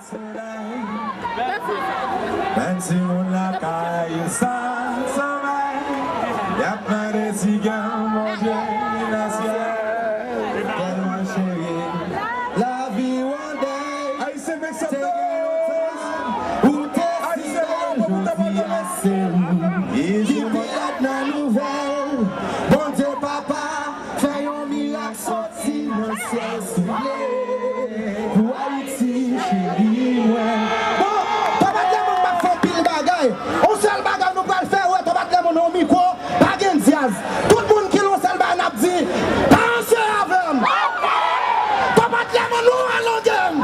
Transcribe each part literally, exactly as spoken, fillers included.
Men timoun lakay yo san somèy, y ap mande si gen yon Bondye nan syèl. Tèlman cheri lavi yon dèy. Ayisyen, make some noise! Ou te si bèl, jodi a se ou ki pi rèd nan nouvèl. Bondye papa, fè yon mirak soti nan syèl, souple, pou Ayiti, cheri mwen. Bon, Tonbat Lemon, m ap fè yon pil bagay. Yon sèl bagay nou pral fè, wè, Tonbat Lemon, yon mikwo, pa gen dyaz. Tout moun ki nan yon sèl bagay, n ap di, pa ranse avè m. Tonbat Lemon, nou an longen.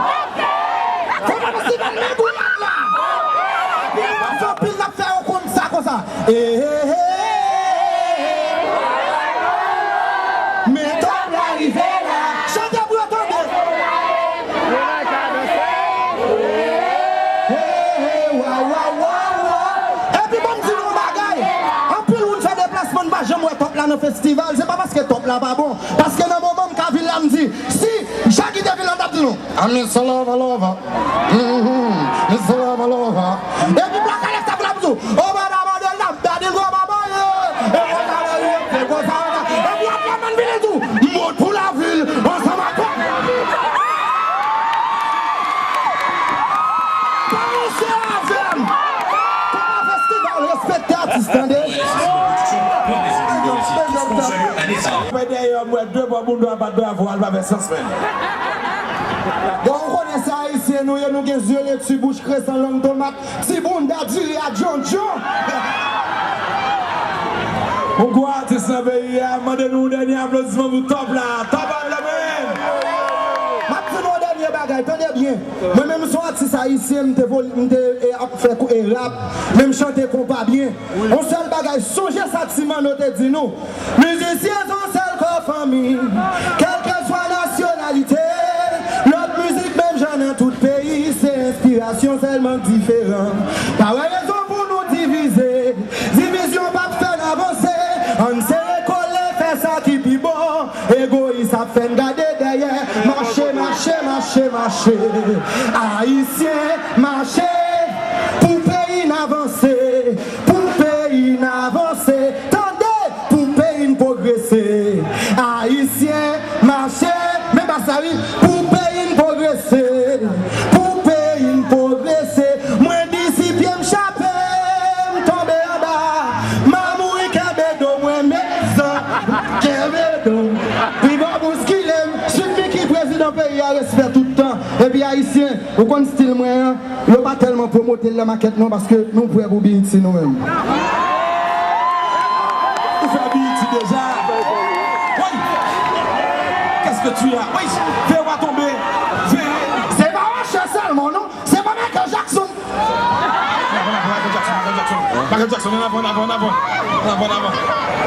Tonbat Festival, men gouyad la. Anpil, n ap fè yon pil, n ap fè yon konn sa konsa. Eh, eh, eh, eh. Men Tonbat la rive la. Chante pou yo tande. Eh, eh, wa, wa, wa, wa. Epi bon, m di nou yon bagay. Anpil moun fè deplasman, n pa janm wè Tonbat la nan festival. Se pa paske Tonbat la pa bon. Paske nan moman m ka vin la, m di, si Jackie te vin la, m t ap di nou, "Ah, Mister Lover, Lover. Mm-hmm. Mister Lover, Lover." Epi Black Alex t ap la, m di, "Oh, madame, madame, daddy, go, baba, yeah." E konsa, e konsa, e konsa. Epi apre, man vin di, "Mot pou lavil, ansanm ak Panse avè m. Tonbat Festival, respekte atis, tande. Mwen dèyè, mwen dwe bò moun dwa bat bravo, al pa fè sans, men. Bon, ou konnen se Ayisyen nou ye, nou gen zye leti, bouch kresan, lang tomat, ti bounda diri a djondjon. Yon gwo atis nan peyi a, mande nou yon dènye aplodisman pou Top la. Top of the man! M ap di nou yon dènye bagay, tande byen. Mwen menm, m se yon atis ayisyen, m te vole, m te, e, ap fè kou, e, rap, men m chante konpa byen. Yon sèl bagay, sonje sa Ti Manno te di nou. Mizisyen se yon sèl kò fanmi, kèlkeswa nasyonalite. Lòt mizik menm jan nan tout peyi, se enspirasyon sèlman k diferan. Pa wè rezon pou nou divize. Divizyon p ap fè n avanse. Ann sere kole, fè sa ki pi bon. Egoyis ap fè n gade dèyè. Mache, mache, mache, mache. Ayisyen, mache pou peyi n avanse. Pou peyi n avanse. Tande! Pou peyi n pwogrese. Ayisyen, mache! Men bas la, wi. Pou peyi n pwogrese. Pou peyi n pwogrese. Mwen di si pye m chape, m tonbe anba. M a mouri kenbe do mwen, mezanmi, kenbe do m. Pi bon bouskile m. Sweet Micky, prezidan peyi a, respè tout tan. Epi Ayisyen, ou konn stil mwen an, yo pa tèlman pwomote l nan makèt non, paske nou prè pou B E T nou menm. Ou fè B E T deja? Woy! Qu'est-ce que tu as? Woy! Veye w a tonbe! Veye! Se pa Usher sèlman non, se pa Michael Jackson. Michael Jackson, Michael Jackson, Michael Jackson, an avan, an avan, an avan, an avan, an avan.